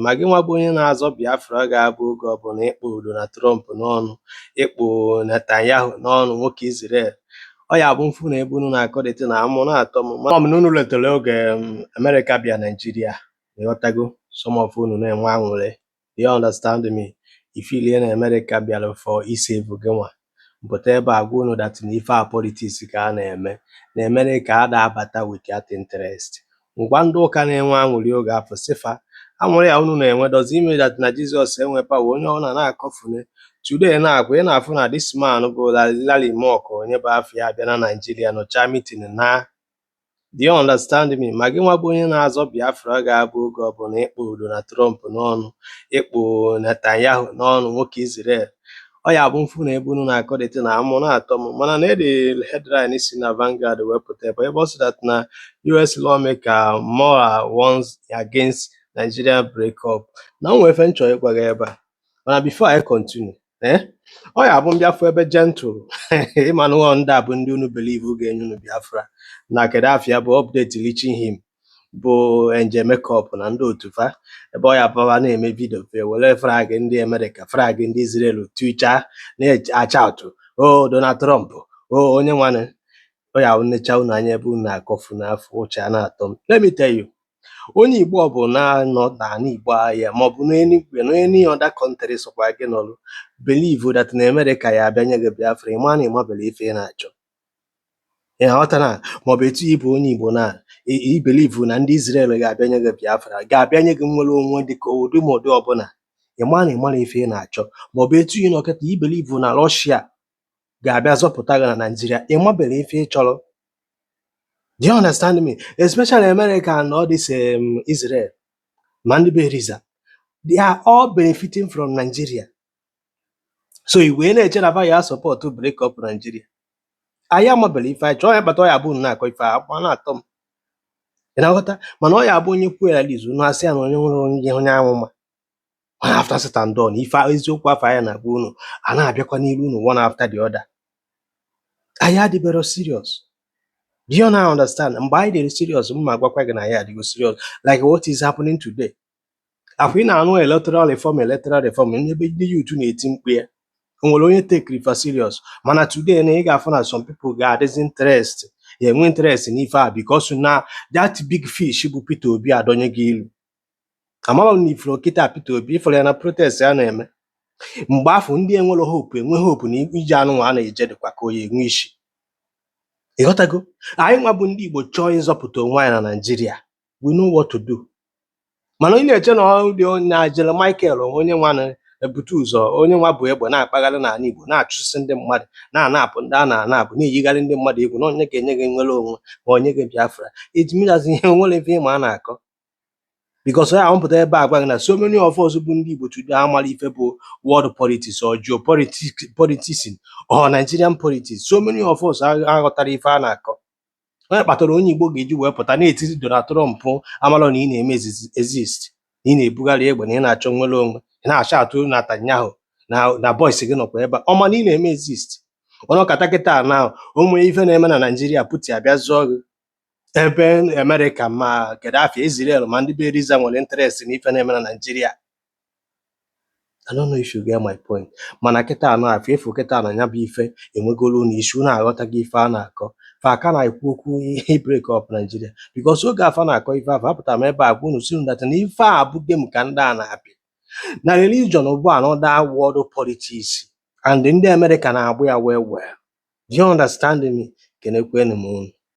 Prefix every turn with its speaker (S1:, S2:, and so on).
S1: Ma gị nwa bụ onye na-azọ Biafra ga-abụ oge ọbụla ịkpụ Donald Trump n'ọnụ, ịkpụ Netanyahu n'ọnụ, nwoke Israel. Ọ ya bụ mfu na ebe unu na-akọdịtị na amụ na-atọ m. Ma ọ bụ na unu letara oge Amerịka bịa Naijiria, ịghọtago? Some of unu na-enwe aṅụrị. Do you understand me? Ifilie na Amerịka bịara for isave gị nwa mpụta ebe a gwa unu that na ife a politics ka a na-eme na Amerịka ada abata without interest. Ngwa, ndị ụka na-enwe aṅụrị oge afọ sịfa aṅụrị a unu na-enwe does it mean that na Jizọs enwe power? Onye ọbụla na-akọfune today na-akwa ị na-afụ na this man bụ Larry Mock, onye bụ afọ ya abịa na Naijiria nọchaa meeting na. Do you understand me? Ma gị nwa bụ onye na-azọ Biafra ga-abụ oge ọbụla ịkpụ Donald Trump n'ọnụ, ịkpụ Netanyahu n'ọnụ, nwoke Israel. Ọ ya bụ mfu na ebe unu na-akọdịtị na amụ na-atọ m. Mana na ede headline si na Vanguard wepụta ebe ọ sị that na US lawmaker Mueller warns against Nigeria breakup. Na o nwere ife m chọrọ ịgwa gị ebe a, mana before I continue, ọ ya bụ mbịafụ ebe gentle ịma na ọ ndị a bụ ndị unu believe ga-enye unu Biafra na kedu afịa bụ update reaching him bụ Angel Makeup na ndị otu fa ebe ọ ya bụba na-eme video fe were flag ndị Amerịka, flag ndị Israel tuichaa na-acha atụ o Donald Trump o onye nwanne. Ọ ya bụ nnecha unu anya ebe unu na-akọfu n'afọ ụcha na-atọ m. Let me tell you, onye Igbo ọbụla na-anọ n'ala Igbo ahịa maọbụ n'Enugwu na any other country sọkwa gị nọrọ believe that na Amerịka ya abịa nye gị Biafra, ịma na ịmabere ife ị na-achọ. Ị na-aghọta na maọbụ etu ị bụ onye Igbo na i believe na ndị Israel ga-abịa nye gị Biafra, ga-abịa nye gị nnwere onwe dị ka ụdị ma ụdị ọbụla, ịma na ịmara ife ị na-achọ. Maọbụ etu ị nọ kịta i believe na Russia ga-abịa zọpụta gị na Naijiria, ịmabere ife ị chọrọ. Do you understand me? Especially America and all this Israel ma ndị be Riza, they are all benefiting from Nigeria. So i wee na-eche na fa ya support break up Nigeria? Anyị amabere ife anyị chọọ ya kpata ọ ya bụ unu na-akọ ife a akwa na-atọ m. Ị na-aghọta? Mana ọ ya abụ onye kwuo ya izu unu asị ya na onye nwere onye amụma. Mana after said and done, ife eziokwu afọ anyị na-agwa unu a na-abịakwa n'iru unu one after the other. Anyị adịbero serious. Do you now understand? Mgbe anyị dịrị serious, m ma agwakwa gị na anyị adịgo serious, like what is happening today. Akwa ị na-anụ electoral reform, electoral reform, ebe ndị youth na-eti mkpu ya, o nwere onye take fa serious? Mana today na ị ga-afụ na some people ga-adịzi interest, ga-enwe interest n'ife a because na that big fish bụ Peter Obi adọnye gị ilu. Amara m na ifuru kịta Peter Obi ifuru ya na protest a na-eme mgbe afọ ndị enwere hope enwe hope na ije anụnwa a na-eje dịkwa ka oyi enwe isi. Ịghọtago? Anyị nwa bụ ndị Igbo chọọ ịzọpụta onwe anyị na Naịjirịa, we know what to do. Mana onye na-eche na ọ dị na Jere Michael onye nwa na-ebute ụzọ, onye nwa bụ egbe na-akpagharị n'ala Igbo, na-achụsị ndị mmadụ, na-anapụ ndị a na-anapụ, na-eyigharị ndị mmadụ egwu na onye ga-enye gị nwere onwe ma onye gị Biafra ejimilazi ihe nwere ife ịma a na-akọ, because ya ahụpụta ebe a gwa gị na so many of us bụ ndị Igbo today amara ife bụ world politics or geopolitics, politics or Nigerian politics. So many of us aghọtara ife a na-akọ. Onye kpatara onye Igbo ga-eji wee pụta na-etiri Donald Trump amalọ na ị na-eme exist, na ị na-ebugharị egbe, na ị na-achọ nwere onwe, ị na-achọ atụ Netanyahu na boys gị nọkwa ebe a, ọma na ị na-eme exist. Ọnọkata kịta na ụmụ ife na-eme na Naijiria, Putin abịa zụọ gị ebe Amerịka ma Gaddafi, Israel ma ndị be Riza nwere interest n'ife na-eme na Naijiria. I don't know if you get my point. Mana kịta anọ afọ efu kịta na ya bụ ife enwegoro unu isi, unu aghọtaghị ife a na-akọ. Fa aka na-ekwu okwu break up Nigeria because oge afa na-akọ ife afọ apụtara m ebe a gwa unu si unu that na ife a bụ game ka ndị a na-apị na religion bụ another world politics and ndị Amerịka na-agbụ ya well well. Do you understand me? Kenekwenu m unu.